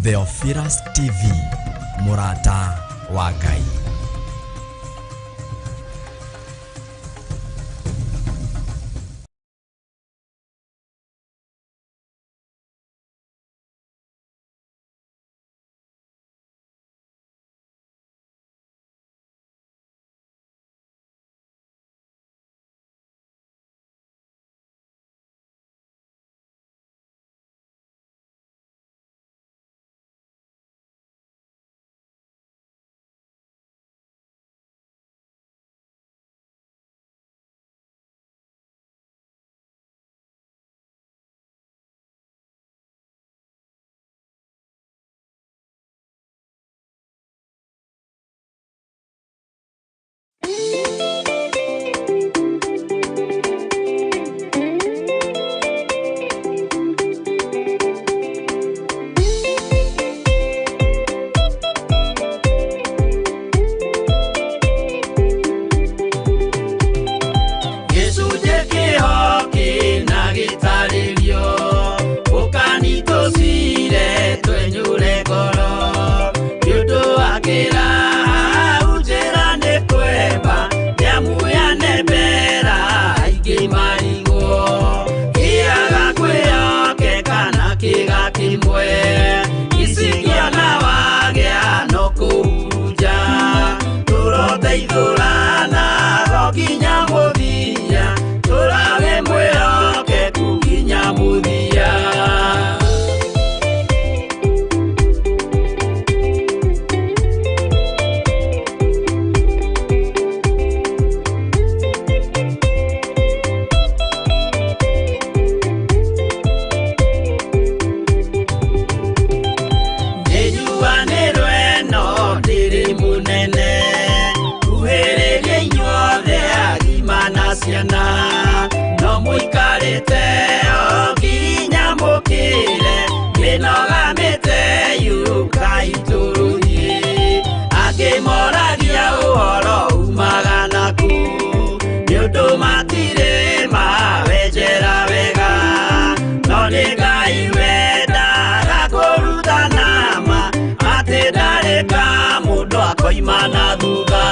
Theophilus TV, mũrata wa Ngai. Gĩcunjĩ kĩho kĩna gĩtarĩrio ũkanitũcire twenyũre ngoro nĩ ũndũ wa kĩraha njĩra nĩ kwemba nĩamu yanembera aingĩ marigwo kĩaga kwĩyokeka na kĩga kĩmwe icikĩona wagĩa no kũhurunja tũroteithũrana nginya mũthia tũrage mwĩhokeku nginya mũthia. Nĩnjuanĩrwo ĩno ndĩrĩ mũnene kuhĩrĩria inyuothe agima na ciana no mũikarĩte o nginya mũkĩre mĩnoga mĩte yũkai tũrũthiĩ angĩ moragia ũhoro umaga naku nĩ ũndũ matirĩ mawenjera wega no nĩ Ngai wendaga kũrutana ma atĩ ndarĩ ka mũndũ akoima na thutha.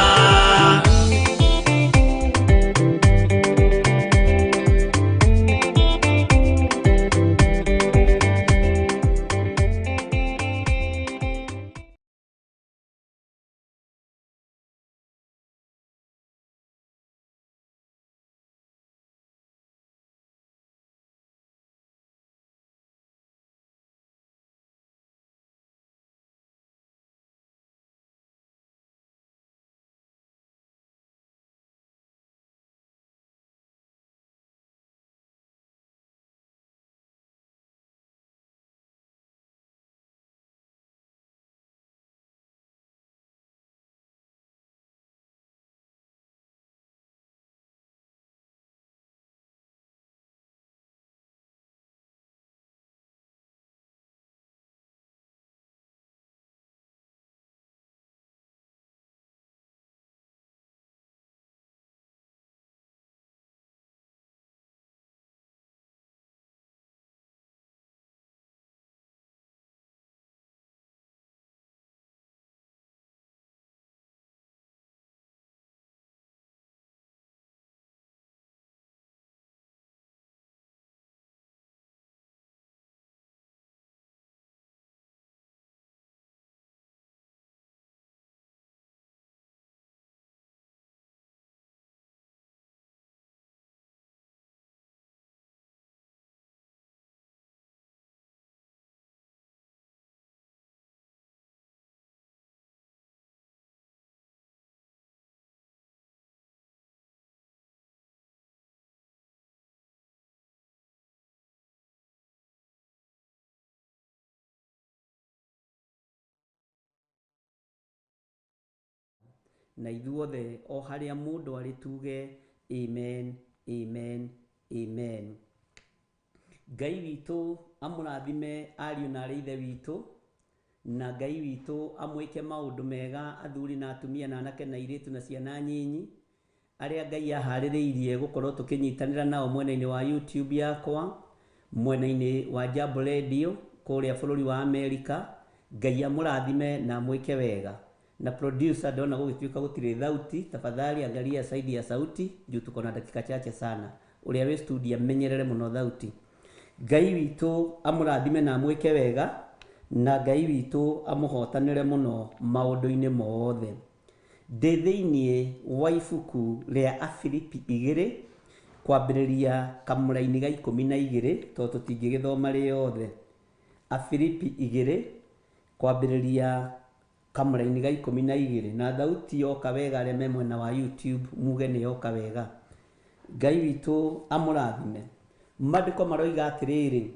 Na ithuothe o harĩa mũndũ arĩ tuge amen, amen, amen. Ngai witũ amũrathime ariũ na arĩ ithe witũ, na Ngai witũ amwĩke maũndũ mega athuri na atumia na anake na airĩtu na ciana nyinyi arĩa Ngai aharĩrĩirie gũkorwo tũkĩnyitanĩra nao mwena-inĩ wa YouTube yakwa, mwena-inĩ wa Jambo Radio kũrĩa bũrũri wa Amerika, Ngai amũrathime na amwĩke wega. Na producer, ndona gũgĩtuĩka gũtirĩ thauti, tafadhali angalia side ya sauti juu tuko na dakika chache sana. Ũrĩa wĩ studio amenyerere mũno thauti. Ngai witũ amũrathime na amwĩke wega, na Ngai witũ amũhotanĩre mũno maũndũ-inĩ mothe. Ndĩ thĩiniĩ wa ibuku rĩa Afilipi 2 kwambĩrĩria kamũraini ga 12, tondũ tũtingĩgĩthoma rĩothe. Afilipi 2 kwambĩrĩria kamũraini ga 12, na thauti yoka wega arĩa me mwena wa YouTube muge nĩ yoka wega. Ngai witũ amũrathime. Maandĩko maroiga atĩrĩrĩ,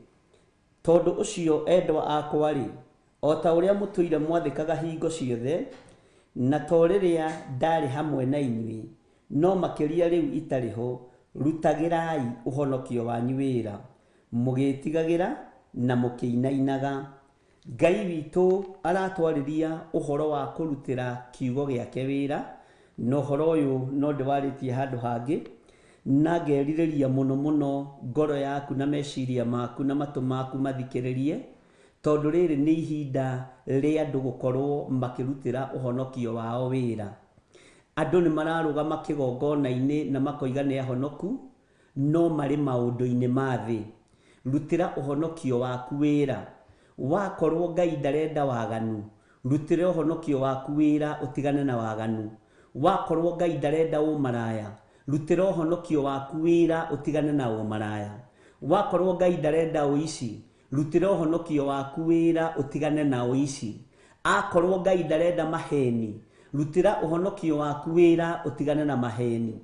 tondũ ũcio endwa akwa rĩ, o ta ũrĩa mũtũire mwathĩkaga hingo ciothe, na to rĩrĩa ndarĩ hamwe na inyuĩ, no makĩria rĩu itarĩ ho, rutagĩrai ũhonokio wanyu wĩra, mũgĩtigagĩra na mũkĩinainaga. Ngai witũ aratwarĩria ũhoro wa kũrutĩra kiugo gĩake wĩra, na ũhoro ũyũ no ndĩwarĩtie handũ hangĩ, na ngerirĩria mũno mũno ngoro yaku na meciria maku na matũ maku mathikĩrĩrie, tondũ rĩrĩ nĩ ihinda rĩa andũ gũkorwo makĩrutĩra ũhonokio wao wĩra. Andũ nĩ mararũgama kĩgongona-inĩ na makoiga nĩ ahonoku, no marĩ maũndũ-inĩ ma thĩ. Rutĩra ũhonokio waku wĩra. Wakorwo Ngai ndarenda waganu, rutĩra ũhonokio waku wĩra ũtigane na waganu. Wakorwo Ngai ndarenda ũmaraya, rutĩra ũhonokio waku wĩra ũtigane na ũmaraya. Wakorwo Ngai ndarenda ũici, rutĩra ũhonokio waku wĩra ũtigane na ũici. Akorwo Ngai ndarenda maheni, rutĩra ũhonokio waku wĩra ũtigane na maheni.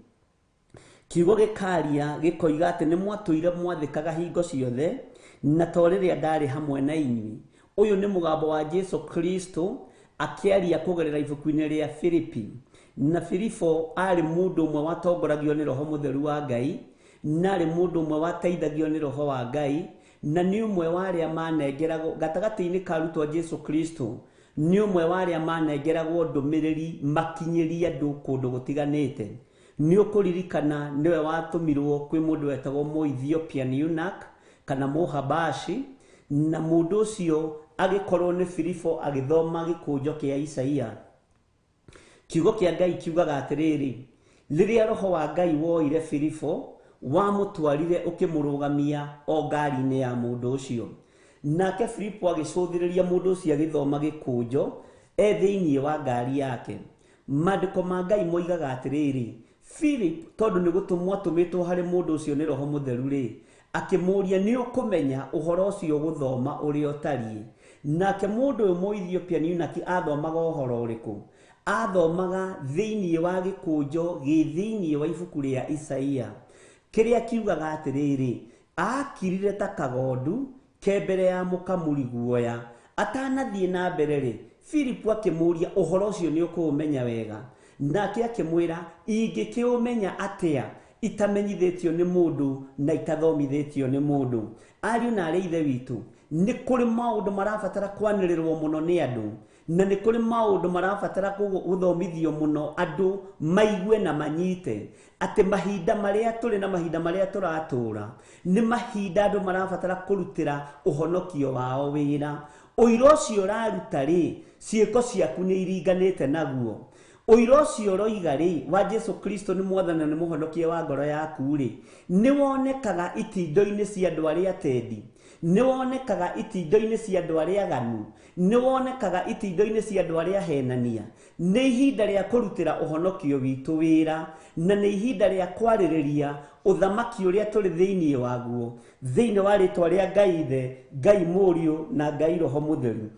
Kiugo gĩkaria gĩkoiga atĩ nĩ mwatũire mwathĩkaga hingo ciothe, na to rĩrĩa ndarĩ hamwe na inyuĩ. Ũyũ nĩ mũgambo wa Jesu Kristo akĩaria kũgerera ibuku-inĩ rĩa Filipi. Na Filipo arĩ mũndũ ũmwe watongoragio nĩ Roho Mũtheru wa Ngai, na arĩ mũndũ ũmwe wateithagio nĩ Roho wa Ngai, na nĩ ũmwe wa arĩa manengeragwo gatagatĩ-inĩ ka arutwo a Jesu Kristo, nĩ ũmwe wa arĩa manengeragwo ndũmĩrĩri makinyĩrie andũ kũndũ gũtiganĩte. Nĩ ũkũririkana nĩwe watũmirwo kwĩ mũndũ wetagwo Mũethiopian eunuch kana Mũhabashi, na mũndũ ũcio agĩkorwo nĩ Filipo agĩthoma gĩkũnjo kĩa Isaia. Kiugo kĩa Ngai kiugaga atĩrĩrĩ, rĩrĩa Roho wa Ngai woire Filipo, wamũtwarire ũkĩmũrũgamia o ngari-inĩ ya mũndũ ũcio. Nake Filipo agĩcũthĩrĩria mũndũ ũcio agĩthoma gĩkũnjo e thĩiniĩ wa ngari yake. Maandĩko ma Ngai moigaga atĩrĩrĩ, Philip tondũ nĩ gũtũmwo atũmĩtwo harĩ mũndũ ũcio nĩ Roho Mũtheru rĩ, akĩmũũria nĩ ũkũmenya ũhoro ũcio gũthoma ũrĩa ũtariĩ. Nake mũndũ ũyũ Mũethiopian eunuch athomaga ũhoro ũrĩkũ? Athomaga thĩiniĩ wa gĩkũnjo gĩ thĩiniĩ wa ibuku rĩa Isaia, kĩrĩa kiugaga atĩrĩrĩ, akirire ta kagondu ke mbere ya mũkamuri guoya. Atanathiĩ na mbere rĩ, Philip akĩmũũria ũhoro ũcio nĩ ũkũũmenya wega. Nake akĩmwĩra, ingĩkĩũmenya atĩa itamenyithĩtio nĩ mũndũ na itathomithĩtio nĩ mũndũ? Ariũ na arĩ ithe witũ, nĩ kũrĩ maũndũ marabatara kwanĩrĩrwo mũno nĩ andũ, na nĩ kũrĩ maũndũ marabatara gũthomithio mũno andũ maigue na manyite atĩ mahinda marĩa tũrĩ na mahinda marĩa tũratũra nĩ mahinda andũ marabatara kũrutĩra ũhonokio wao wĩra. Ũira ũcio ũraruta rĩ, ciĩko ciaku nĩ iringanĩte naguo. Ũira ũcio ũroiga rĩ, wa Jesu Kristo nĩ mwathani na nĩ mũhonokia wa ngoro yaku rĩ, nĩ wonekaga itindo-inĩ cia andũ arĩa atendi, nĩ wonekaga itindo-inĩ cia andũ arĩa aganu, nĩ wonekaga itindo-inĩ cia andũ arĩa ahenania. Nĩ ihinda rĩa kũrutĩra ũhonokio witũ wĩra, na nĩ ihinda rĩa kwarĩrĩria ũthamaki ũrĩa tũrĩ thĩiniĩ waguo, thĩiniĩ wa rĩtwa rĩa Ngai Ithe, Ngai Mũriũ na Ngai Roho Mũtheru.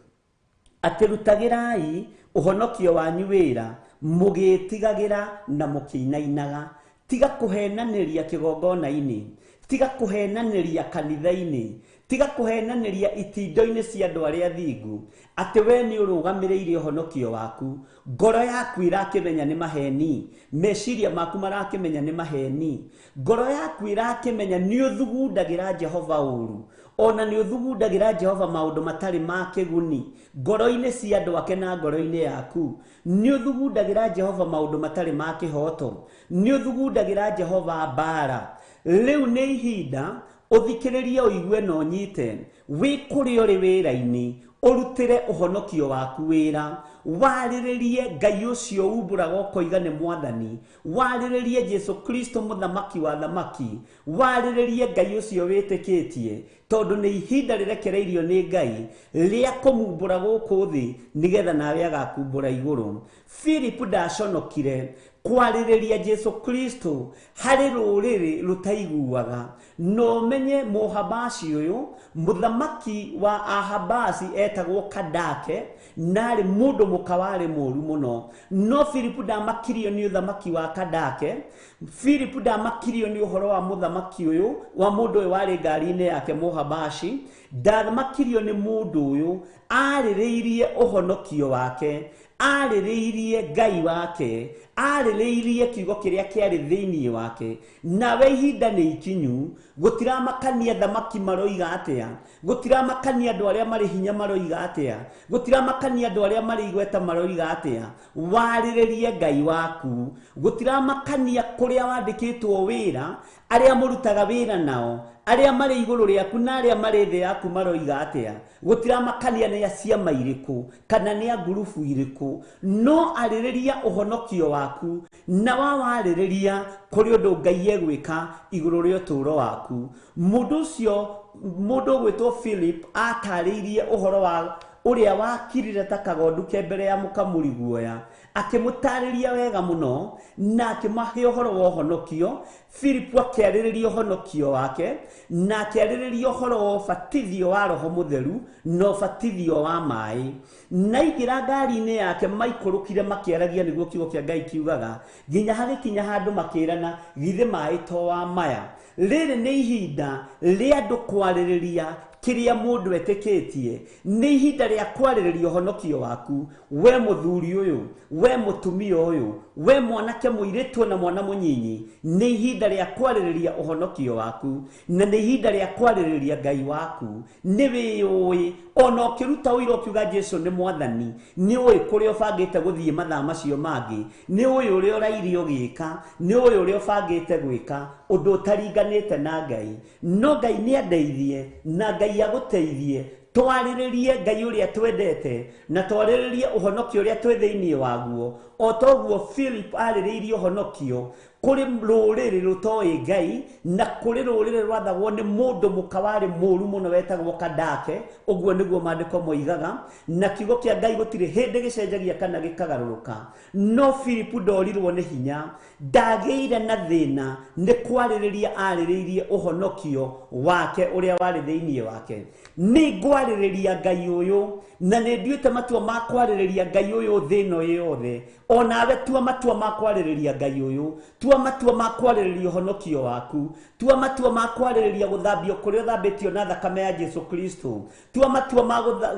Atĩ rutagĩrai ũhonokio wanyu wĩra, mũgĩtigagĩra na mũkĩinainaga. Tiga kũhenanĩria kĩgongona-inĩ, tiga kũhenanĩria kanitha-inĩ, tiga kũhenanĩria itindo-inĩ cia andũ arĩa athingu, atĩ we nĩ ũrũgamĩrĩire ũhonokio waku. Ngoro yaku ĩrakĩmenya nĩ maheni, meciria maku marakĩmenya nĩ maheni, ngoro yaku ĩrakĩmenya nĩ ũthugundagĩra Jehova ũru, ona nĩ ũthugundagĩra Jehova maũndũ matarĩ ma kĩguni ngoro-inĩ cia andũ ake na ngoro-inĩ yaku. Nĩ ũthugundagĩra Jehova maũndũ matarĩ ma kĩhoto, nĩ ũthugundagĩra Jehova mbara. Rĩu nĩ ihinda ũthikĩrĩrie ũigue na ũnyite, wĩ kũrĩa ũrĩ wĩra-inĩ, Ũrutĩre ũhonokio waku wĩra, warĩrĩrie Ngai ũcio umbũraga ũkoiga nĩ mwathani, warĩrĩrie Jesu Kristo mũthamaki wa thamaki, warĩrĩrie Ngai ũcio wĩtĩkĩtie, tondũ nĩ ihinda rĩrekereirio nĩ Ngai rĩa kũmumbũra gũkũ thĩ nĩgetha nawe agakumbũra igũrũ. Philip ndaconokire kwarĩrĩria Jesu Kristo harĩ rũrĩrĩ rũtaiguaga. No menye mũhabaci ũyũ, mũthamaki wa Ahabasi etagwo Kadake, narĩ mũndũ mũka warĩ mũru mũno. No Philip ndamakirio nĩ ũthamaki wa Kadake. Philip ndamakirio nĩ ũhoro wa mũthamaki ũyũ, wa mũndũ ũyũ warĩ ngari-inĩ yake mũhabaci. Ndamakirio nĩ mũndũ ũyũ, arĩrĩirie ũhonokio wake, arĩrĩirie Ngai wake, arĩrĩirie kiugo kĩrĩa kĩarĩ thĩinĩ wake. Nawe ihinda nĩ ikinyu, gũtiramakania thamaki maroiga atĩa, gũtiramakania andũ arĩa marĩ hinya maroiga atĩa, gũtiramakania andũ arĩa marĩ igweta maroiga atĩa, warĩrĩrie Ngai waku. Gũtiramakania kũrĩa wandĩkĩtwo wĩra, arĩa mũrutaga wĩra nao, arĩa marĩ igũrũ rĩaku na arĩa marĩ thĩ yaku maroiga atĩa, gũtiramakania nĩ a ciama irĩkũ kana nĩ a ngurubu irĩkũ, no arĩrĩria ũhonokio waku, na wawarĩrĩria kũrĩ ũndũ Ngai egwĩka igũrũ rĩa ũtũũro waku. Mũndũ ũcio, mũndũ ũgwĩtwo Philip, atarĩirie ũhoro wa ũrĩa wakirire ta kagondu ke mbere ya mũkamuri guoya, akĩmũtarĩria wega mũno na akĩmahe ũhoro wa ũhonokio. Philip akĩarĩrĩria ũhonokio wake na akĩarĩrĩria ũhoro wa ũbatithio wa Roho Mũtheru na ũbatithio wa maĩ. Na aingĩra ngari-inĩ yake maikũrũkire makĩaragia nĩguo kiugo kĩa Ngai kiugaga, nginya hagĩkinya handũ makĩrana, githĩ maĩ to wa maya. Rĩrĩ nĩ ihinda rĩa andũ kwarĩrĩria kĩrĩa mũndũ etĩkĩtie, nĩ ihinda rĩa kwarĩrĩria ũhonokio waku, we mũthuri ũyũ, we mũtumia ũyũ, we mwanake mũirĩtu na mwana mũnyinyi. Nĩ ihinda rĩa kwarĩrĩria ũhonokio waku, na nĩ ihinda rĩa kwarĩrĩria Ngai waku. Nĩ wĩyũĩ, ona ũkĩruta ũira ũkiuga Jesu nĩ mwathani, nĩ ũĩ kũrĩa ũbangĩte gũthiĩ mathaa macio mangĩ, nĩ ũĩ ũrĩa ũraire ũgĩka, nĩ ũĩ ũrĩa ũbangĩte gwĩka, ũndũ ũtaringanĩte na Ngai. No Ngai nĩ andeithie na Ngai agũteithie, twarĩrĩrie Ngai ũrĩa twendete na twarĩrĩrie ũhonokio ũrĩa twĩ thĩinĩ waguo, o toguo Philip arĩrĩirie ũhonokio kũrĩ rũrĩrĩ rũtoĩ Ngai na kũrĩ rũrĩrĩ rwathagwo nĩ mũndũ mũka warĩ mũru mũno wetagwo Kadake. Ũguo nĩguo maandĩko moigaga, na kiugo kĩa Ngai gũtirĩ hĩndĩ gĩcenjagia kana gĩkagarũrũka. No Philip ndorirwo nĩ hinya, ndagĩire na thĩna nĩ kwarĩrĩria arĩrĩirie ũhonokio wake ũrĩa warĩ thĩinĩ wake. Nĩ ngwarĩrĩria Ngai ũyũ, na nĩ nduĩte matua ma kwarĩrĩria Ngai ũyũ thĩ ĩno yothe. Onawe tua matua ma kwarĩrĩria Ngai ũyũ, tua matua ma kwarĩrĩria ũhonokio waku, tua matua ma kwarĩrĩria gũthambio kũrĩa ũthambĩtio na thakame ya Jesu Kristo, tua matua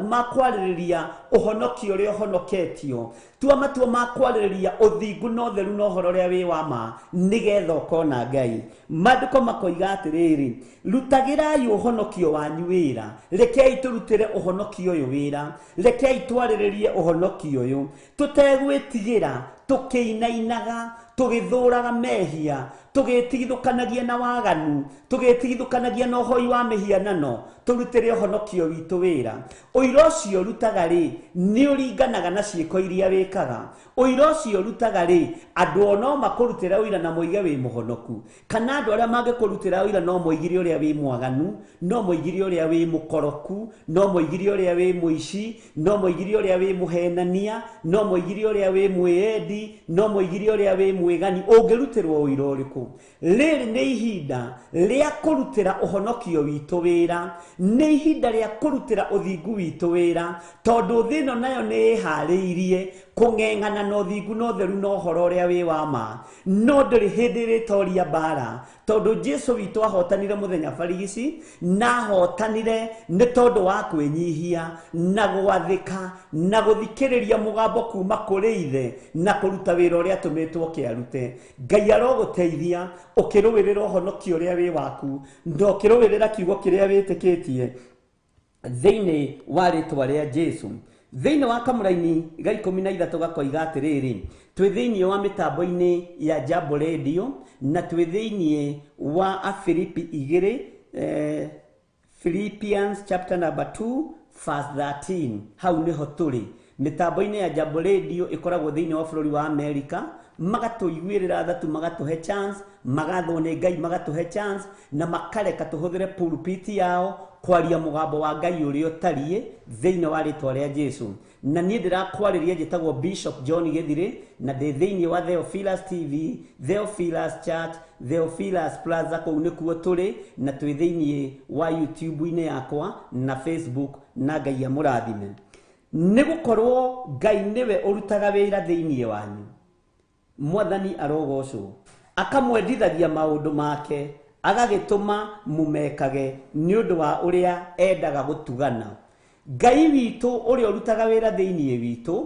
ma kwarĩrĩria ũhonokio ũrĩa ũhonoketio, tua matua ma kwarĩrĩria ũthingu na ũtheru na ũhoro ũrĩa wĩ wa ma, nĩgetha ũkona Ngai. Maandĩko makoiga atĩrĩrĩ, rutagĩrai ũhonokio wanyu wĩra, rekei tũrutĩre ũhonokio ũyũ wĩra, rekei twarĩrĩrie ũhonokio ũyũ tũtegwĩtigĩra, tũkĩinainaga, tũgĩthũraga mehia, tũgĩtigithũkanagia na waganu, tũgĩtigithũkanagia na ũhoi wa mĩhianano, tũrutĩre ũhonokio witũ wĩra. Ũira ũcio ũrutaga rĩ, nĩ ũringanaga na ciĩko iria wĩkaga. Ũira ũcio ũrutaga rĩ, andũ o no makũrutĩre ũira na moige wĩ mũhonoku, kana andũ arĩa mangĩkũrutĩra ũira no moigire ũrĩa wĩ mwaganu, no moigire ũrĩa wĩ mũkoroku, no moigire ũrĩa wĩ mũici, no moigire ũrĩa wĩ mũhenania, no moigire ũrĩa wĩ mwĩendi, no moigire ũrĩa wĩ mwĩgani. Ũngĩrutĩrwo ũira ũrĩkũ? Rĩrĩ nĩ ihinda rĩa kũrutĩra ũhonokio witũ wĩra, nĩ ihinda rĩa kũrutĩra ũthingu witũ wĩra, tondũ thĩ ĩno nayo nĩ ĩharĩirie kũng'eng'ana na ũthingu na ũtheru na ũhoro ũrĩa wĩ wa ma. No ndũrĩ hĩndĩ ĩrĩtoria mbara, tondũ Jesu witũ ahotanire mũthenya barigici, na ahotanire nĩ tondũ wa kwĩnyihia na gwathĩka na gũthikĩrĩria mũgambo kuma kũrĩ ithe na kũruta wĩra ũrĩa atũmĩtwo kĩarute. Ngai arogũteithia ũkĩrũĩrĩra ũhonokio ũrĩa wĩ waku, na ũkĩrũĩrĩra kiugo kĩrĩa wĩtĩkĩtie thĩinĩ wa rĩtwa rĩa Jesu. Thĩinĩ wa kamũraini ga 13 gakoiga atĩrĩrĩ, twĩ thĩinĩ wa mĩtambo-inĩ ya Jambo Radio na twĩ thĩinĩ wa Afilipi 2, Philippians chapter number 2 verse 13 hau niho tũrĩ mĩtambo-inĩ ya Jambo Radio ĩkoragwo thĩinĩ wa bũrũri wa America magatũiguĩrĩra tha tu magatũhe chance magathwo nĩ Ngai magatũhe chance na makareka tũhũthĩre pulpit yao kwaria mũgambo wa Ngai ũrĩa ũtariĩ thĩinĩ wa rĩtwa rĩa Jesu. Na niĩ ndĩrakwarĩria njĩtagwo Bishop John Gĩthirĩ na ndĩ thĩinĩ wa Theophilus TV, Theophilus Church, Theophilus Plaza kũu nĩkuo tũrĩ na twĩ thĩinĩ wa YouTube-inĩ yakwa na Facebook na Ngai amũrathime. Nĩ gũkorwo Ngai nĩwe ũrutaga wĩra thĩinĩ wanyu. Mwathani arogocwo akamwendithagia maũndũ make agagĩtũma mumekage nĩ ũndũ wa ũrĩa endaga gũtugana. Ngai witũ ũrĩa ũrutaga wĩra thĩinĩ witũ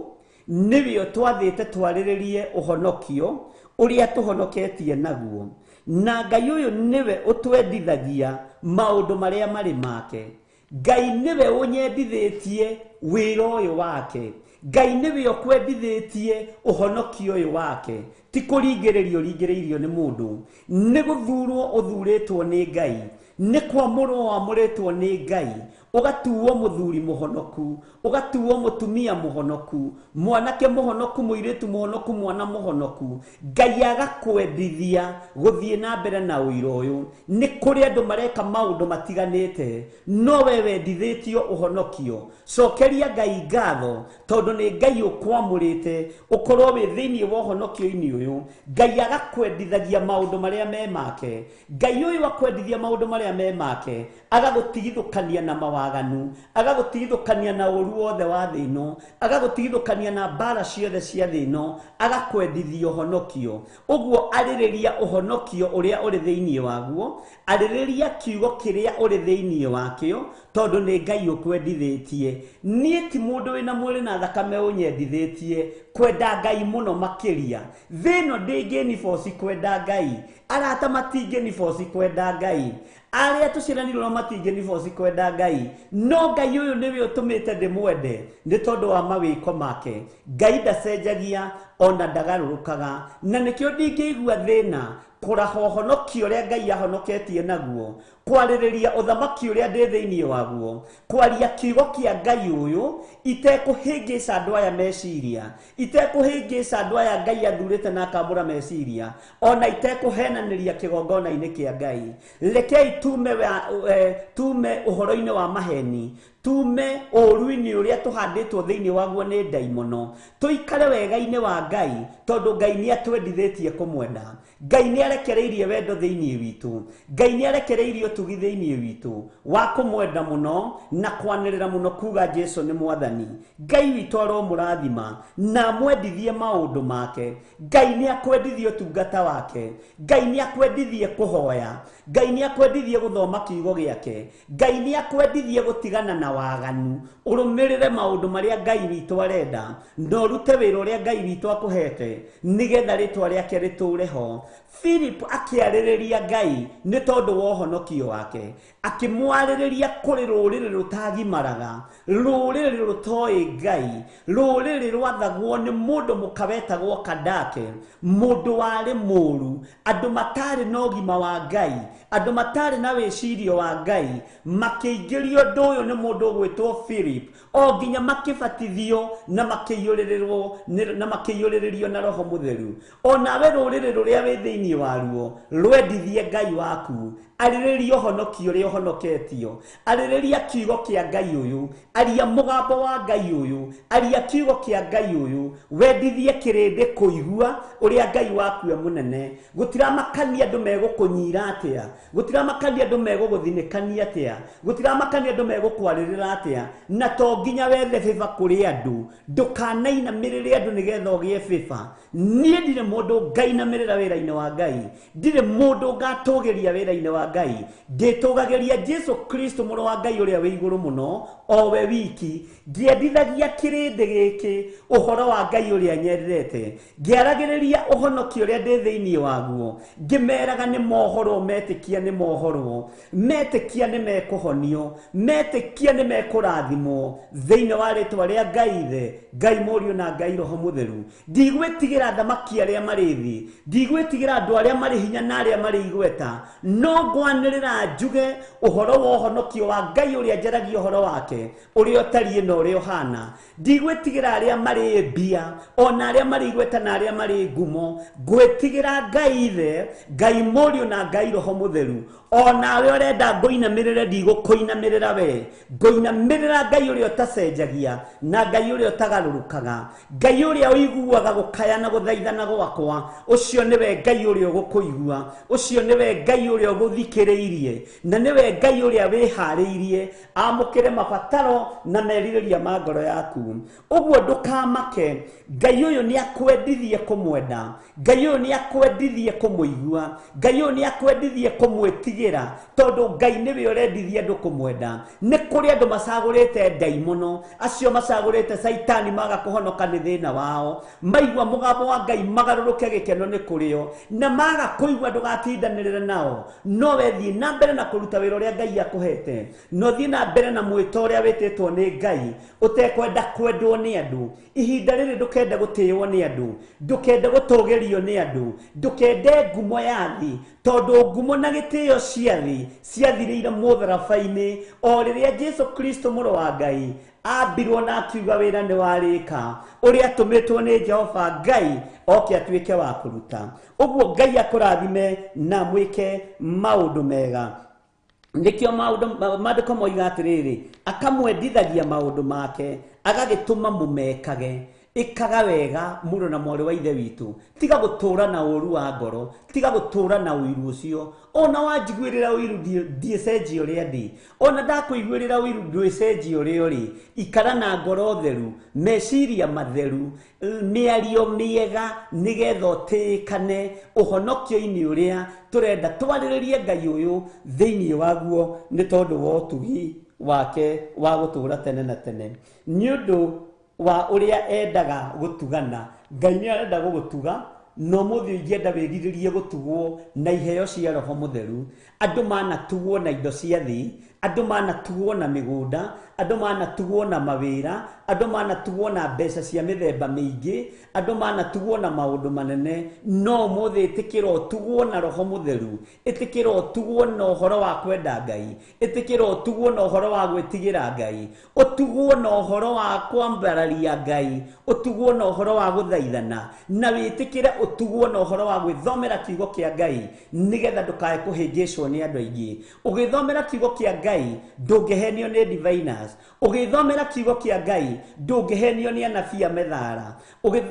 nĩwe ũtwathĩte twarĩrĩrie ũhonokio ũrĩa tũhonoketie naguo, na Ngai ũyũ nĩwe ũtwendithagia maũndũ marĩa marĩ make. Ngai nĩwe ũnyendithĩtie wĩra ũyũ wake. Ngai nĩwe ũkwendithĩtie ũhonokio ũyũ wake. Ti kũringĩrĩrio ringĩrĩirio nĩ mũndũ, nĩ gũthurwo ũthurĩtwo nĩ Ngai, nĩ kwamũrwo wamũrĩtwo nĩ Ngai, ũgatuo mũthuri mũhonoku, ũgatuo mũtumia mũhonoku, mwanake mũhonoku, mũirĩtu mũhonoku, mwana mũhonoku. Ngai agakwendithia gũthiĩ na mbere na ũira ũyũ. Nĩ kũrĩ andũ mareka maũndũ matiganĩte, no we wendithĩtio ũhonokio. Cokeria Ngai ngatho tondũ nĩ Ngai ũkwamũrĩte ũkorwo wĩ thĩinĩ wa ũhonokio-inĩ ũyũ. Ngai agakwendithagia maũndũ marĩa me make. Ngai ũyũ akwendithia maũndũ marĩa me make, agagũtigithũkania na mawaganu, agagũtigithũkania na ũru wothe wa thĩ ĩno, agagũtigithũkania na mbara ciothe cia thĩ ĩno, agakwendithia ũhonokio. Ũguo arĩrĩria ũhonokio ũrĩa ũrĩ thĩinĩ waguo, arĩrĩria kiugo kĩrĩa ũrĩ thĩinĩ wakĩo, tondũ nĩ Ngai ũkwendithĩtie. Niĩ ti mũndũ wĩna mwĩrĩ na thakame ũnyendithĩtie kwenda Ngai mũno makĩria. Thĩ ĩno ndĩngĩniboci kwenda Ngai, arata matingĩniboci kwenda Ngai, arĩa tũciaranirwo nao matingĩniboci kwenda Ngai, no Ngai ũyũ nĩwe ũtũmĩte ndĩmwende nĩ tondũ wa mawĩko make. Ngai ndacenjagia ona ndagarũrũkaga, na nĩkĩo ndingĩigua thĩna kũraha ũhonokio ũrĩa Ngai ahonoketie naguo, kwarĩrĩria ũthamaki ũrĩa ndĩ thĩinĩ waguo, kwaria kiugo kĩa Ngai ũyũ itekũhĩngĩca andũ aya meciria, itekũhĩngĩca andũ aya Ngai athurĩte na akamũra meciria, ona itekũhenanĩria kĩgongona-inĩ kĩa Ngai. Rekei tume ũhoro-inĩ wa maheni, tume ũũru-inĩ ũrĩa tũhandĩtwo thĩinĩ waguo nĩ ndaimono, tũikare wega-inĩ wa Ngai tondũ Ngai nĩ atwendithĩtie kũmwenda. Ngai nĩ arekereirie wendo thĩinĩ witũ, Ngai nĩ arekereirie ũtugi thĩinĩ witũ wa kũmwenda mũno na kwanĩrĩra mũno kuga Jesu nĩ mwathani. Ngai witũ aromũrathima na amwendithie maũndũ make. Ngai nĩ akwendithie ũtungata wake, Ngai nĩ akwendithie kũhoya, Ngai nĩ akwendithie gũthoma kiugo gĩake, Ngai nĩ akwendithie gũtigana na waganu, ũrũmĩrĩre maũndũ marĩa Ngai witũ arenda na ũrute wĩra ũrĩa Ngai witũ akũhete nĩgetha rĩtwa rĩake rĩtũũre ho. Philip akĩarĩrĩria Ngai nĩ tondũ wa ũhonokio wake, akĩmwarĩrĩria kũrĩ rũrĩrĩ rũtagimaraga, rũrĩrĩ rũtoĩ Ngai, rũrĩrĩ rwathagwo nĩ mũndũ mũka wetagwo Kandake, mũndũ warĩ mũũru, andũ matarĩ na ũgima wa Ngai, andũ matarĩ na wĩcirio wa Ngai, makĩingĩrio ũndũ ũyũ nĩ mũndũ ũgwĩtwo Philip, o nginya makĩbatithio na makĩiyũrĩrĩrwo na makĩiyũrĩrĩrio na Roho Mũtheru. Onawe rũrĩrĩ rũrĩa wĩ thĩinĩ waruo rwendithie Ngai waku, arĩrĩria ũhonokio ũrĩa ũhonoketio, arĩrĩria kiugo kĩa Ngai ũyũ, aria mũgambo wa Ngai ũyũ, aria kiugo kĩa Ngai ũyũ, wendithie kĩrĩndĩ kũigua ũrĩa Ngai waku e mũnene. Gũtiramakania andũ megũkũnyira atĩa, gũtiramakania andũ megũgũthinĩkania atĩa, gũtiramakania andũ megũkwarĩrĩra atĩa, na to nginya wethe bĩba kũrĩ andũ. Ndũkanainamĩrĩre andũ nĩgetha ũgĩe bĩba. Niĩ ndirĩ mũndũ ngainamĩrĩra wĩra-inĩ wa Ngai, ndirĩ mũndũ ngatũgĩria wĩra-inĩ wa Ngai, ndĩtũgagĩria Jesu Kristo mũrũ wa Ngai ũrĩa wĩ igũrũ mũno, o we wiki. Ngĩendithagia kĩrĩndĩ gĩkĩ ũhoro wa Ngai ũrĩa nyendete, ngĩaragĩrĩria ũhonokio ũrĩa ndĩ thĩinĩ waguo, ngĩmeraga nĩ mohorwo, metĩkia nĩ mohorwo, metĩkia nĩ mekũhonio, metĩkia nĩ mekũrathimwo thĩinĩ wa rĩtwa rĩa Ngai Ithe, Ngai Mũriũ na Ngai Roho Mũtheru. Ndigwĩtigĩra thamaki arĩa marĩ thĩ, ndigwĩtigĩra andũ arĩa marĩ hinya na arĩa marĩ igweta, no Ngwanĩrĩra njuge ũhoro wa ũhonokio wa Ngai ũrĩa njaragia ũhoro wake, ũrĩa ũtariĩ na ũrĩa ũhana. Ndigwĩtigĩra arĩa marĩ mbia, ona arĩa marĩ igweta na arĩa marĩ ngumo. Ngwĩtigĩra Ngai Ithe, Ngai Mũriũ na Ngai Roho Mũtheru. Onawe ũrenda ngũinamĩrĩre, ndigũkũinamĩrĩra we. Ngũinamĩrĩra Ngai ũrĩa ũtacenjagia na Ngai ũrĩa ũtagarũrũkaga, Ngai ũrĩa ũiguaga gũkaya na gũthaithana gwakwa. Ũcio nĩwe Ngai ũrĩa ũgũkũigua, ũcio nĩwe Ngai ũrĩa ũgũthikĩrĩirie, na nĩwe Ngai ũrĩa wĩharĩirie amũkĩre mabataro na merirĩria ma ngoro yaku. Ũguo ndũkamake, Ngai ũyũ nĩ akwendithie kũmwenda, Ngai ũyũ nĩ akwendithie kũmũigua, Ngai ũyũ nĩ akwendithie kũmwĩtigĩra, tondũ Ngai nĩwe ũrendithia andũ kũmwenda. Nĩ kũrĩ andũ macagũrĩte ndaimono, acio macagũrĩte caitani maga kũhonoka nĩ thĩna wao. Maigua mũgambo wa Ngai magarũrũke gĩkeno nĩ kũrĩo, na maga kũigua ndũgatindanĩrĩre nao. No we thiĩ na mbere na kũruta wĩra ũrĩa Ngai akũhete, no thiĩ na mbere na mwĩto ũrĩa wĩtĩtwo nĩ Ngai, ũtekwenda kwendwo nĩ andũ. Ihinda rĩrĩ ndũkende gũtĩĩo nĩ andũ, ndũkende gũtũgĩrio nĩ andũ, ndũkende ngumo ya thĩ, tondũ ngumo na gĩtĩo cia thĩ ciathirĩire mũtharaba-inĩ o rĩrĩa Jesu Kristo mũrũ wa Ngai ambirwo na akiuga wĩra nĩ warĩka, ũrĩa atũmĩtwo nĩ Jehova Ngai oke atuĩke wa kũruta. Ũguo Ngai akũrathime na mwĩke maũndũ mega. Nĩkĩo maandĩko moiga atĩrĩrĩ, akamwendithagia maũndũ make, agagĩtũma mũmekage. Ĩkaga wega mũrũ na mwarĩ wa ithe witũ, tiga gũtũra na ũru wa ngoro, tiga gũtũra na ũiru ũcio. Ona wanjiguĩrĩra ũiru ndiĩcenjia ũrĩa ndĩ, ona ndakũiguĩrĩra ũiru ndwĩcenjia ũrĩa ũrĩ. Ikara na ngoro theru, meciria matheru, mĩario mĩega, nĩgetha ũtĩĩkane ũhonokio-inĩ ũrĩa tũrenda twarĩrĩrie Ngai ũyũ thĩinĩ waguo, nĩ tondũ wa ũtugi wake wa gũtũũra tene na tene. Nĩ ũndũ wa ũrĩa endaga gũtugana, Ngai nĩ arenda gũgũtuga, no mũthĩ ũngĩenda wĩrirĩrie gũtugwo na iheo cia Roho Mũtheru. Andũ manatugwo na indo cia thĩ, andũ manatugwo na mĩgũnda, andũ manatugwo na mawĩra, andũ manatugwo na mbeca cia mĩthemba mĩingĩ, andũ manatugwo na maũndũ manene. No ũmũthĩ ĩtĩkĩra ũtugwo na Roho Mũtheru, ĩtĩkĩra ũtugwo na ũhoro wa kwenda Ngai, ĩtĩkĩra ũtugwo na ũhoro wa gwĩtigĩra Ngai, ũtugwo na ũhoro wa kwambararia Ngai, ũtugwo na ũhoro wa gũthaithana, na wĩtĩkĩre ũtugwo na ũhoro wa gwĩthomera kiugo kĩa Ngai, nĩgetha ndũkae kũhĩngĩcwo nĩ andũ aingĩ. Ũgĩthomera kiugo kĩa Ngai ndũngĩhenio nĩ diviners, ũgĩthomera kiugo kĩa Ngai ndũngĩhenio nĩ anabii a methara.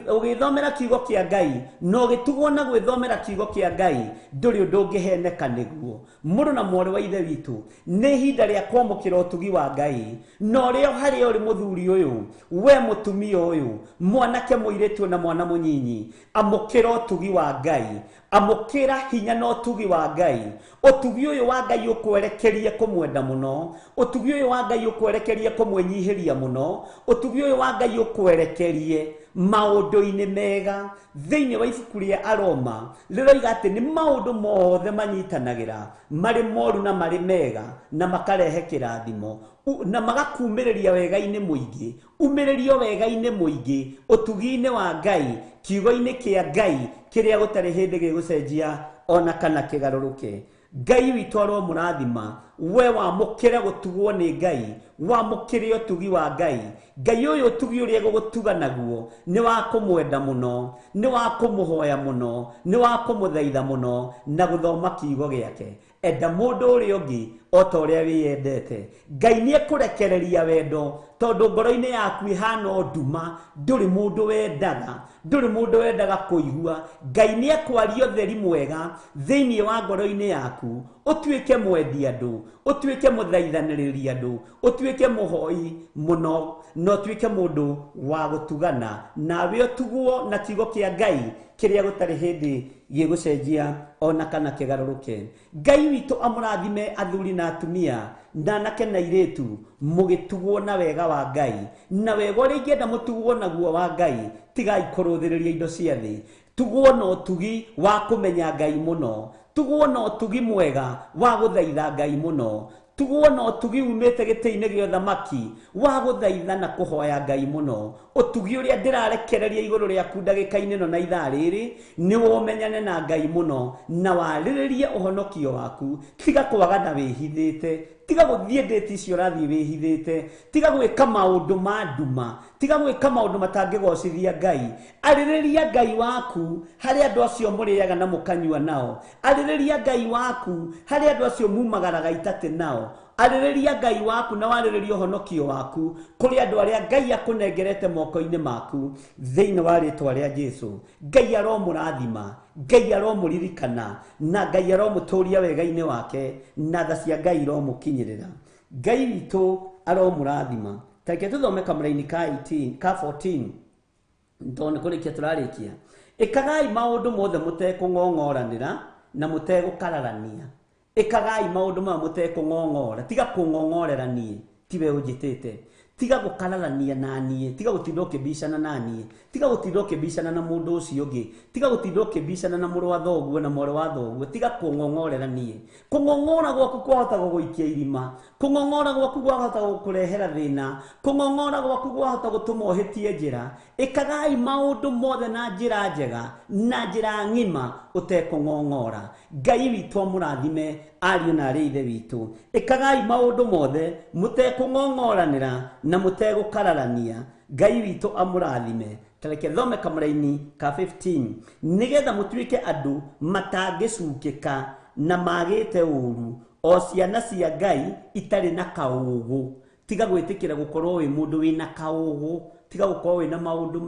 Ũgĩthomera kiugo kĩa Ngai na ũgĩtugwo na gwĩthomera kiugo kĩa Ngai ndũrĩ ũndũ ũngĩheneka nĩguo. Mũrũ na mwarĩ wa ithe witũ, nĩ ihinda rĩa kwamũkĩra ũtugi wa Ngai, na ũrĩa harĩa ũrĩ mũthuri ũyũ, we mũtumia ũyũ, mwanake mũirĩtu na mwana mũnyinyi, amũkĩra ũtugi wa Ngai, amũkĩra hinya na ũtugi wa Ngai. Ũtugi ũyũ wa Ngai ũkwerekerie kũmwenda mũno, ũtugi ũyũ wa Ngai ũkwerekerie kũmwĩnyihĩria mũno, ũtugi ũyũ wa Ngai ũkwerekerie maũndũ-inĩ mega. Thĩinĩ wa ibuku rĩa Aroma rĩroiga atĩ nĩ maũndũ mothe manyitanagĩra, marĩ moru na marĩ mega, na makarehe kĩrathimo na magakumĩrĩria wega-inĩ mũingĩ. Umĩrĩrio wega-inĩ mũingĩ, ũtugi-inĩ wa Ngai, kiugo-inĩ kĩa Ngai kĩrĩa gũtarĩ hĩndĩ gĩgũcenjia ona kana kĩgarũrũke. Ngai witũ aromũrathima, we wamũkĩre gũtugwo nĩ Ngai, wamũkĩre ũtugi wa Ngai. Ngai ũyũ ũtugi ũrĩa egũgũtuga naguo nĩ wa kũmwenda mũno, nĩ wa kũmũhoya mũno, nĩ wa kũmũthaitha mũno, na gũthoma kiugo gĩake. Enda mũndũ ũrĩa ũngĩ o ta ũrĩa wĩyendete. Ngai nĩ ekũrekereria wendo, tondũ ngoro-inĩ yaku ĩhana o nduma, ndũrĩ mũndũ wendaga, ndũrĩ mũndũ wendaga kũigua. Ngai nĩ ekwaria ũtheri mwega thĩinĩ wa ngoro-inĩ yaku, ũtuĩke mwendi andũ, ũtuĩke mũthaithanĩrĩri andũ, ũtuĩke mũhoi mũno, na ũtuĩke mũndũ wa gũtugana, nawe ũtugwo na kiugo kĩa Ngai kĩrĩa gũtarĩ hĩndĩ gĩgũcenjia ona kana kĩgarũrũke. Ngai witũ amũrathime athuri na atumia, na anake na airĩtu, mũgĩtugwo na wega wa Ngai. Na wega ũrĩa ingĩenda mũtugwo naguo wa Ngai, tigai kũrũthĩrĩria indo cia thĩ. Tugwo na ũtugi wa kũmenya Ngai mũno, tugwo na ũtugi mwega wa gũthaitha Ngai mũno, Tugwo na ũtugi umĩte gĩtĩ-inĩ gĩa ũthamaki wa gũthaitha na kũhoya Ngai mũno. Ũtugi ũrĩa ndĩrarekereria igũrũ rĩaku ndagĩka-inĩ ĩno na ithaa rĩrĩ nĩ womenyane na Ngai mũno na warĩrĩrie ũhonokio waku. Tiga kwagana wĩhithĩte, tiga gũthiĩ ndĩti icio ũrathiĩ wĩhithĩte, tiga gwĩka maũndũ ma nduma, tiga gwĩka maũndũ matangĩgocithia Ngai. Arĩrĩria Ngai waku harĩ andũ acio mũrĩaga na mũkanyua nao. Arĩrĩria Ngai waku harĩ andũ acio mumagaraga itatĩ nao. Arĩrĩria Ngai waku na warĩrĩria ũhonokio waku kũrĩ andũ arĩa Ngai akũnengerete moko-inĩ maku thĩinĩ wa rĩtwa rĩa Jesu. Ngai aromũrathima, Ngai aromũririkana, na Ngai aromũtũria wega-inĩ wake, na tha cia Ngai iromũkinyĩrĩra. Ngai witũ aromũrathima. Ta reke tũthome kamũraini ka 18, ka 14, tondũ nĩ kũrĩkia tũrarĩkia. Ĩkagai maũndũ mothe mũtekũng'ong'oranĩra na mũtegũkararania. Ĩkagai maũndũ maya mũtekũng'ong'ora. Tiga kũng'ong'orera niĩ, tiwe ũnjĩtĩte. Tiga gũkararania na niĩ, tiga gũtinda ũkĩbicana na niĩ, tiga gũtinda ũkĩbicana na mũndũ ũcio ũngĩ, tiga gũtinda ũkĩbicana na mũrũ wa thoguo na mwarĩ wa thoguo. Tiga kũng'ong'orera niĩ. Kũng'ong'ora gwaku kwahota gũgũikia irima, kũng'ong'ora gwaku kwahota gũkũrehera thĩna, kũng'ong'ora gwaku kwahota gũtũma ũhĩtie njĩra. Ĩkagai maũndũ mothe na njĩra njega na njĩra ng'ima ũtekũng'ong'ora. Ngai witũ amũrathime ariũ na arĩ ithe witũ. Ĩkagai maũndũ mothe mũtekũng'ong'oranĩra na mũtegũkararania. Ngai witũ amũrathime. Ta reke thome kamũraini ka 15, nĩgetha mũtuĩke andũ matangĩcukĩka na magĩte ũru, o ciana cia Ngai itarĩ na kaũgũ. Tiga gwĩtĩkĩra gũkorwo wĩ mũndũ wĩna kaũgũ, tiga gũkorwo wĩna maũndũ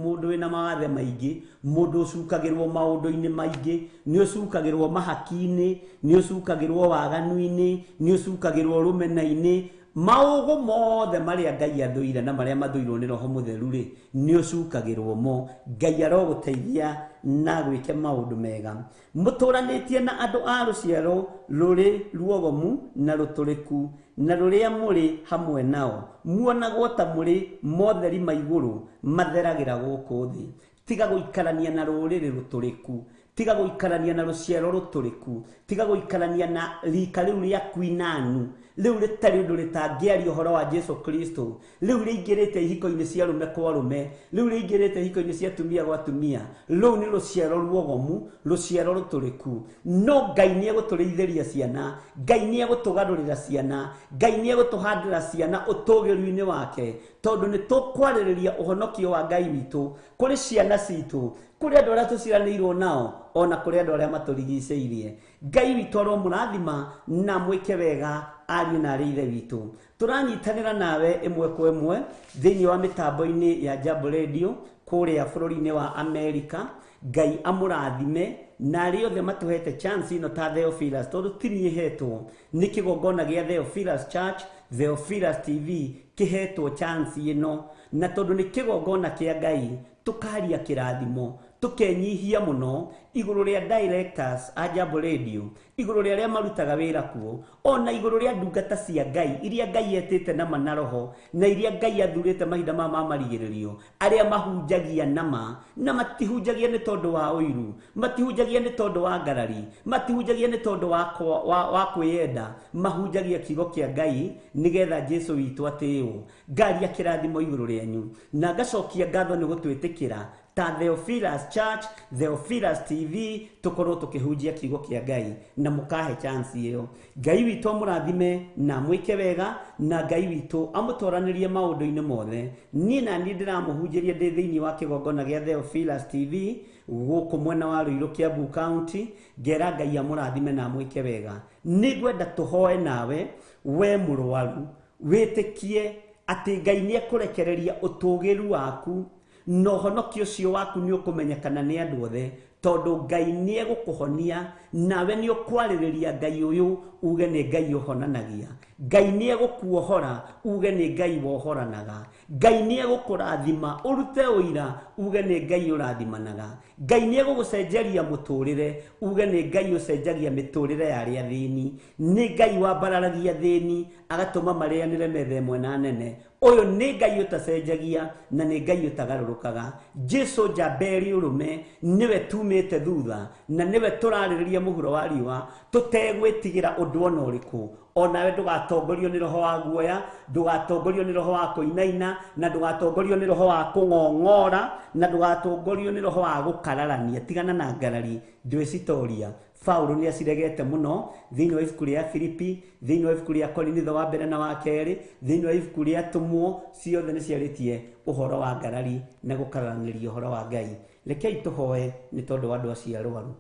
mũndũ wĩna mawathe maingĩ, mũndũ ũcukagĩrwo maũndũ-inĩ maingĩ, nĩ ũcukagĩrwo mahaki-inĩ, nĩ ũcukagĩrwo waganu-inĩ, nĩ ũcukagĩrwo rũmena-inĩ. Maũgũ mothe marĩa Ngai athũire na marĩa mathũirwo nĩ Roho Mũtheru rĩ, nĩ ũcukagĩrwo mo. Ngai arogũteithia na gwĩke maũndũ mega. Mũtũranĩtie na andũ a rũciaro rũrĩ ruogomu na rũtũrĩku, na rũrĩa mũrĩ hamwe nao, muonagwo ta mũrĩ motheri ma igũrũ matheragĩra gũkũ thĩ. Tiga gũikarania na rũrĩrĩ rũtũrĩku, tiga gũikarania na rũciaro rũtũrĩku, tiga gũikarania na rika rĩu rĩa kwinanu, rĩu rĩtarĩ ũndũ rĩtangĩaria ũhoro wa Jesu Kristo, rĩu rĩingĩrĩte ihiko-inĩ cia arũme kwa arũme, rĩu rĩingĩrĩte ihiko-inĩ cia atumia gwa atumia. Rũu nĩ rũciaro ruogomu, rũciaro rũtũrĩku. No Ngai nĩ egũtũrĩithĩria ciana, Ngai nĩ egũtũgarũrĩra ciana, Ngai nĩ egũtũhandĩra ciana ũtũgĩru-inĩ wake, tondũ nĩ tũkwarĩrĩria ũhonokio wa Ngai witũ kũrĩ ciana citũ, kũrĩ andũ arĩa tũciaranĩirwo nao, ona kũrĩ andũ arĩa matũrigicĩirie. Ngai witũ aromũrathima na mwĩke wega ariũ na arĩ ithe witũ. Tũranyitanĩra nawe ĩmwe kwa ĩmwe thĩinĩ wa mĩtambo-inĩ ya Jambo Radio kũrĩa bũrũri-inĩ wa Amerika. Ngai amũrathime na arĩa othe matũhete chance ĩno ta Theophilus, tondũ ti niĩ hetwo, nĩ kĩgongona gĩa Theophilus Church, Theophilus TV kĩhetwo chance ĩno, na tondũ nĩ kĩgongona kĩa Ngai, tũkaria kĩrathimo, tũkenyihia mũno igũrũ rĩa directors a Jambo Radio, igũrũ rĩa arĩa marutaga wĩra kuo, ona igũrũ rĩa ndungata cia Ngai iria Ngai etĩte nama na roho, na iria Ngai athurĩte mahinda maya ma marigĩrĩrio, arĩa mahunjagia nama, na matihunjagia nĩ tondũ wa ũiru, matihunjagia nĩ tondũ wa ngarari, matihunjagia nĩ tondũ wa kwĩyenda, mahunjagia kiugo kĩa Ngai nĩgetha Jesu witũ atĩĩwo. Ngaria kĩrathimo igũrũ rĩanyu na ngacokia ngatho nĩ gũtwĩtĩkĩra ta Theophilus Church, Theophilus TV, tũkorwo tũkĩhunjia kiugo kĩa Ngai na mũkahe chance ĩyo. Ngai witũ amũrathime na amwĩke wega, na Ngai witũ amũtwaranĩrie maũndũ-inĩ mothe. Niĩ na niĩ ndĩramũhunjĩria ndĩ thĩinĩ wa kĩgongona gĩa Theophilus TV gũkũ mwena wa Ruiru, Kiambu County. Ngera Ngai amũrathime na amwĩke wega. Nĩngwenda tũhoe nawe we mũrwaru, wĩtĩkie atĩ Ngai nĩekũrekereria ũtũgĩru waku na ũhonokio ũcio waku nĩ ũkũmenyekana nĩ andũ othe, tondũ Ngai nĩegũkũhonia, nawe nĩ ũkwarĩrĩria Ngai ũyũ uge nĩ Ngai ũhonanagia. Ngai nĩegũkuohora uge nĩ Ngai wohoranaga. Ngai nĩegũkũrathima ũrute ũira uge nĩ Ngai ũrathimanaga. Ngai nĩegũgũcenjeria mũtũrĩre uge nĩ Ngai ũcenjagia mĩtũrĩre ya arĩa athĩni. Nĩ Ngai wambararagia athĩni agatũma marĩanĩre metha ĩmwe na nene. Ũyũ nĩ Ngai ũtacenjagia na nĩ Ngai ũtagarũrũkaga. Jesu njamberi ũrũme nĩwe tumĩte thutha na nĩwe tũrarĩrĩria mũhuro wa riũa tũtegwĩtigĩra ũndũ ona ũrĩkũ. Onawe ndũgatongorio nĩ roho wa guoya, ndũgatongorio nĩ roho wa kũinaina, na ndũgatongorio nĩ roho wa kũng'ong'ora, na ndũgatongorio nĩ roho wa gũkararania. Tigana na ngarari, ndwĩcitoria. Paulo nĩ aciregete mũno thĩinĩ wa ibuku rĩa Filipi, thĩinĩ wa ibuku rĩa Korinitho wa mbere na wa kerĩ, thĩinĩ wa ibuku rĩa Atũmwo, ciothe nĩ ciarĩtie ũhoro wa ngarari na gũkararanĩria ũhoro wa Ngai. Rekei tũhoe nĩ tondũ wa andũ acio arwaru.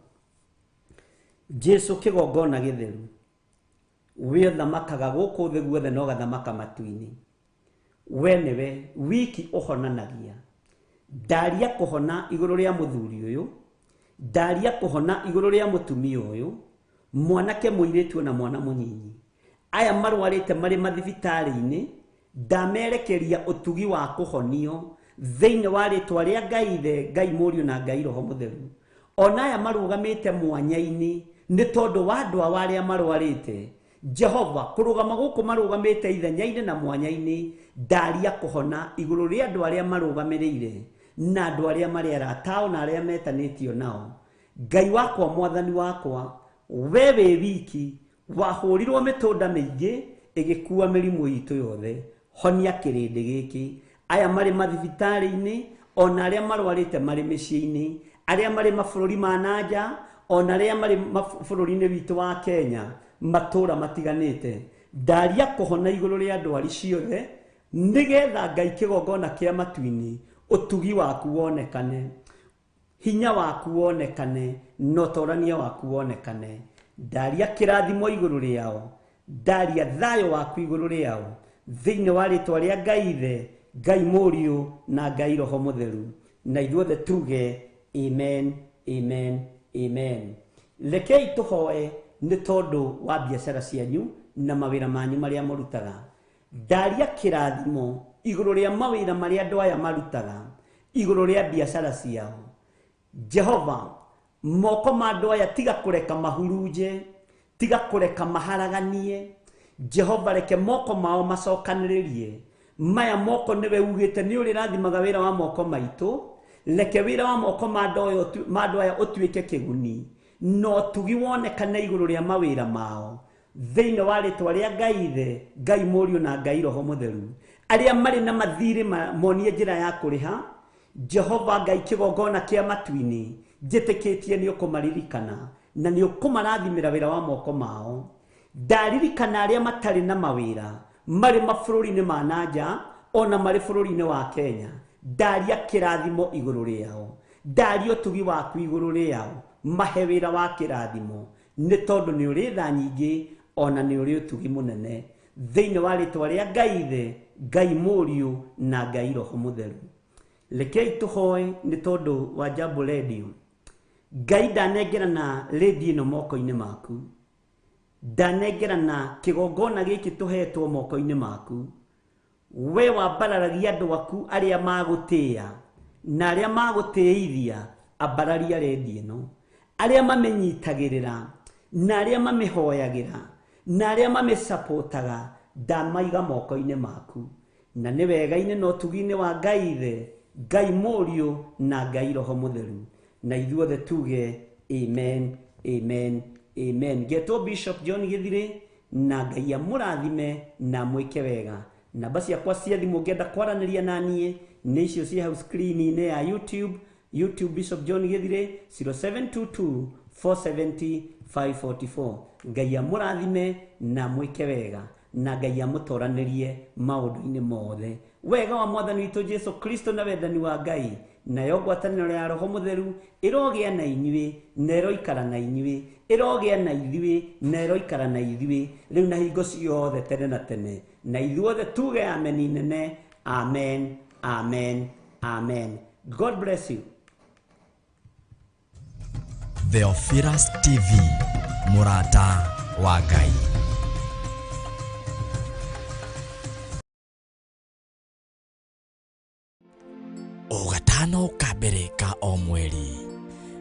Jesu kĩgongona gĩtheru, we ũthamakaga gũkũ thĩ guothe na ũgathamaka matu-inĩ, we nĩwe wiki ũhonanagia. Ndaria kũhona igũrũ rĩa mũthuri ũyũ, ndaria kũhona igũrũ rĩa mũtumia ũyũ, mwanake mũirĩtu na mwana mũnyinyi, aya marwarĩte marĩ mathibitarĩ-inĩ, ndamerekeria ũtugi wa kũhonio thĩinĩ wa rĩtwa rĩa Ngai Ithe, Ngai Mũriũ na Ngai Roho Mũtheru. Ona aya marũgamĩte mwanya-inĩ nĩ tondũ wa andũ ao arĩa marwarĩte, Jehova kũrũgama gũkũ marũgamĩte ithenya-inĩ na mwanya-inĩ, ndaria kũhona igũrũ rĩa andũ arĩa marũgamĩrĩire na andũ arĩa marĩ arata na arĩa metanĩtio nao. Ngai wakwa, mwathani wakwa, we wĩ wiki wahũrirwo mĩtũnda mĩingĩ ĩgĩkua mĩrimũ itũ yothe. Honia kĩrĩndĩ gĩkĩ, aya marĩ mathibitarĩ-inĩ, ona arĩa marwarĩte marĩ mĩciĩ-inĩ, arĩa marĩ mabũrũri ma nanja, ona arĩa marĩ bũrũri-inĩ witũ wa Kenya, matũra matiganĩte. Ndaria kũhona igũrũ rĩa ndwari ciothe, nĩgetha Ngai kĩgongona kĩa matu-inĩ ũtugi waku wonekane, hinya waku wonekane, na ũtorania waku wonekane. Ndaria kĩrathimo igũrũ rĩao, ndaria thayũ waku igũrũ rĩao, thĩinĩ wa rĩtwa rĩa Ngai Ithe, Ngai Mũriũ na Ngai Roho Mũtheru. Na ithuothe tuge amen, amen, amen. Rekei tũhoe nĩ tondũ wa biacara cianyu na mawĩra manyu marĩa mũrutaga. Ndaria kĩrathimo igũrũ rĩa mawĩra marĩa andũ aya marutaga, igũrũ rĩa biacara ciao. Jehova, moko ma andũ aya tiga kũreka mahurunje, tiga kũreka maharaganie. Jehova, reke moko mao macokanĩrĩrie. Maya moko nĩwe ugĩte nĩ ũrĩrathimaga wĩra wa moko maitũ. Reke wĩra wa moko ma andũ aya ũtuĩke kĩguni, na ũtugi wonekane igũrũ rĩa mawĩra mao, thĩinĩ wa rĩtwa rĩa Ngai Ithe, Ngai Mũriũ na Ngai Roho Mũtheru. Arĩa marĩ na mathirĩ monie njĩra ya kũrĩha, Jehova Ngai kĩgongona kĩa matu-inĩ, njĩtĩkĩtie nĩ ũkũmaririkana na nĩ ũkũmarathimĩra wĩra wa moko mao. Ndaririkana arĩa matarĩ na mawĩra marĩ mabũrũri-inĩ ma nanja ona marĩ bũrũri-inĩ wa Kenya, ndaria kĩrathimo igũrũ rĩao, ndaria ũtugi waku igũrũ rĩao, mahe wĩra wa kĩrathimo, nĩ tondũ nĩ ũrĩ tha nyingĩ ona nĩ ũrĩ ũtugi mũnene, thĩinĩ wa rĩtwa rĩa Ngai Ithe, Ngai Mũriũ na Ngai Roho Mũtheru. Rekei tũhoe nĩ tondũ wa Jambo Radio. Ngai, ndanengerana radio ĩno moko-inĩ maku, ndanengerana kĩgongona gĩkĩ tũhetwo moko-inĩ maku. We wambararagia andũ aku arĩa magũtĩĩa na arĩa magũtĩithia, ambararia redio ĩno, arĩa mamĩnyitagĩrĩra na arĩa mamĩhoyagĩra na arĩa mamĩcapotaga, ndamaiga moko-inĩ maku. Na nĩ wega-inĩ na ũtugi-inĩ wa Ngai Ithe, Ngai Mũriũ na Ngai Roho Mũtheru. Na ithuothe tuge amen, amen, amen. Ngetwo Bishop John Githire, na Ngai amũrathime na amwĩke wega. Namba ciakwa cia thimũ ũngĩenda kwaranĩria na niĩ nĩ icio ciĩ hau screen-inĩ ya YouTube, YouTube Bishop John Githire 0722 470 544. Ngai amũrathime na amwĩke wega, na Ngai amũtoranĩrie maũndũ-inĩ mothe. Wega wa Mwathani witũ Jesu Kristo na wendani wa Ngai nayo ngwatanĩro ya Roho Mũtheru ĩrogĩa na inyuĩ na ĩroikara na inyuĩ, ĩrogĩa na ithuĩ na ĩroikara na ithuĩ rĩu na hingo ciothe tene na tene. Na ithuothe tuge ameni nene. Amen, amen, amen. God bless you. Theophilus TV, mũrata wa Ngai. O gatano ka mbere ka o mweri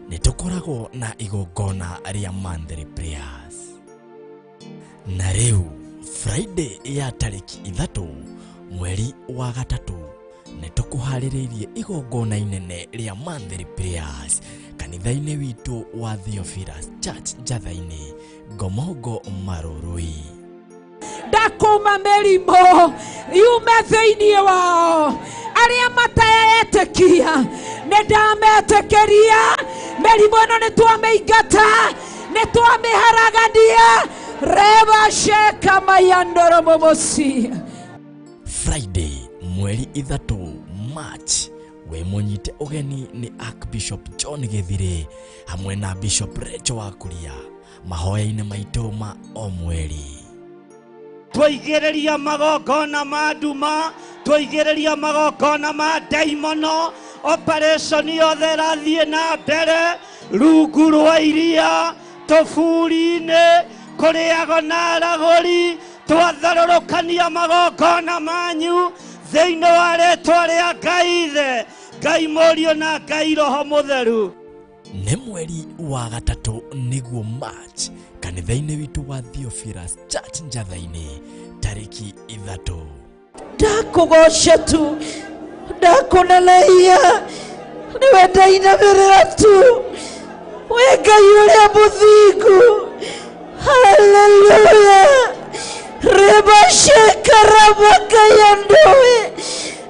nĩ tũkoragwo na igongona rĩa monthly prayers. Na rĩu Friday ya tarĩki 3 Mweri wa gatatũ nĩ tũkũharĩrĩirie igongona inene rĩa monthly prayers kanitha-inĩ witũ wa Theophilus Church Njatha-inĩ, Ngomongo Marurui. Ndakuma mĩrimũ yume thĩinĩ wao, arĩa mataetĩkia nĩ ndametĩkĩria, mĩrimũ ĩno nĩ twamĩingata, nĩ twamĩharagania. Reba sheka mayandoro momosi. Friday mweri 3 March we mũnyite ũgeni nĩ Archbishop John Gĩthire hamwe na Bishop Rachel Wakuria mahoya-inĩ maitũ ma o mweri. Twaigĩrĩria magongona ma nduma, twaigĩrĩria magongona ma ndaimono, operation yothe ĩrathiĩ na mbere rungu rwa iria, tũburi-inĩ, kũrĩago na aragũri, twatharũrũkania magongona manyu thĩinĩ wa rĩtwa rĩa Ngai Ithe, Ngai Mũriũ na Ngai Roho Mũtheru. Nĩ mweri wa gatatũ nĩguo March kanitha-inĩ witũ wa Theophilus Church Njatha-inĩ tarĩki 3. Ndakũgoca tu, ndakũneneia, nĩwe ndainamĩrĩra tu, wĩ Ngai ũrĩa mũthingu. Haleluya. Reba sheka rabakayandoe,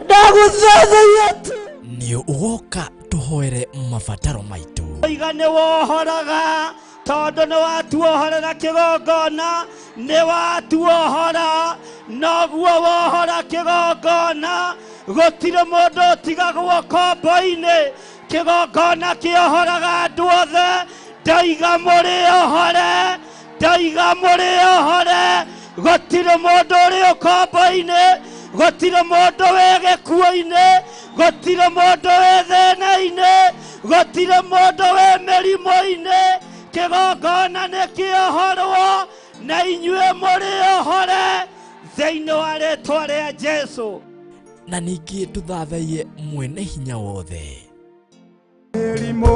ndagũthathaiya tu. Nĩ ũgoka tũhoere mabataro maitũ. Iga nĩ wohoraga tondũ nĩ watuohorera kĩgongona, nĩ watuohora, noguo wohora kĩgongona, gũtirĩ mũndũ ũtigagwo kombo-inĩ. Kĩgongona kĩohoraga andũ othe, ndaiga mũrĩ ohore, ndaiga mũrĩ ohore, gũtirĩ mũndũ ũrĩ ũkombo-inĩ, gũtirĩ mũndũ wĩ gĩkuũ-inĩ, gũtirĩ mũndũ wĩ thĩna-inĩ, gũtirĩ mũndũ wĩ mĩrimũ-inĩ. Kĩgongona nĩ kĩohorwo na inyuĩ mũrĩ ohore thĩinĩ wa rĩtwa rĩa Jesũ. Na ningĩ tũthathaiye mwene hinya wothe. Mĩrimũ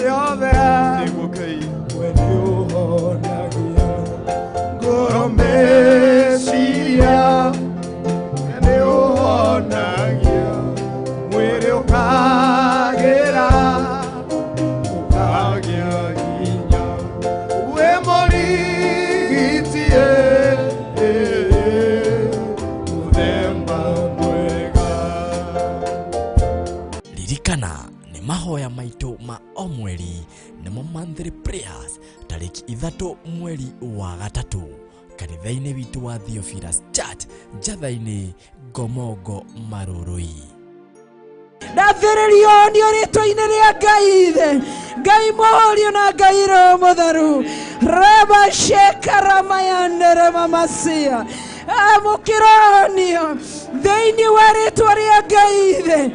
yothe nĩguo Ngai we nĩũhonagia, ngoro meciria nĩũhonagia, mwĩrĩ ũkagĩra ũkagĩa hinya, wĩ mũrigiti mũthemba mwega. Ririkana nĩ mahoya maitũ ma o mweri nĩmo monthly prayers tarĩki 3 mweri wa gatatũ kanitha-inĩ witũ wa Theophilus Church Njatha-inĩ, Ngomongo Marurui. Ndathĩrĩrio nĩ rĩtwa-inĩ rĩa Ngai Ithe, Ngai Mũriũ na Ngai Roho Mũtheru. Reba sheka ramayandere mamasia. Amũkĩronio thĩinĩ wa rĩtwa rĩa Ngai Ithe,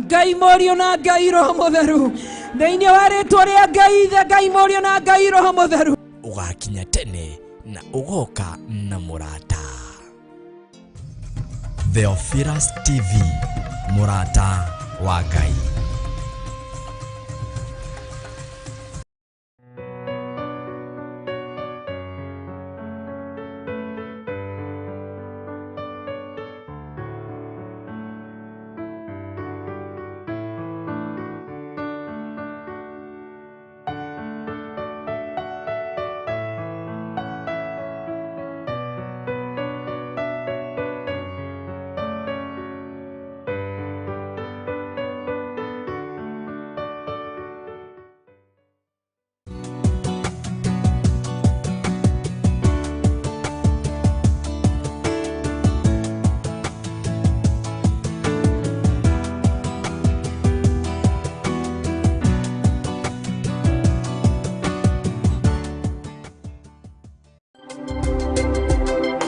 Ngai Mũriũ na Ngai Roho Mũtheru. Thĩinĩ wa rĩtwa rĩa Ngai Ithe, Ngai Mũriũ na Ngai Roho Mũtheru. Ũgakinya tene na ũgoka na mũrata. Theophilus TV, mũrata wa Ngai.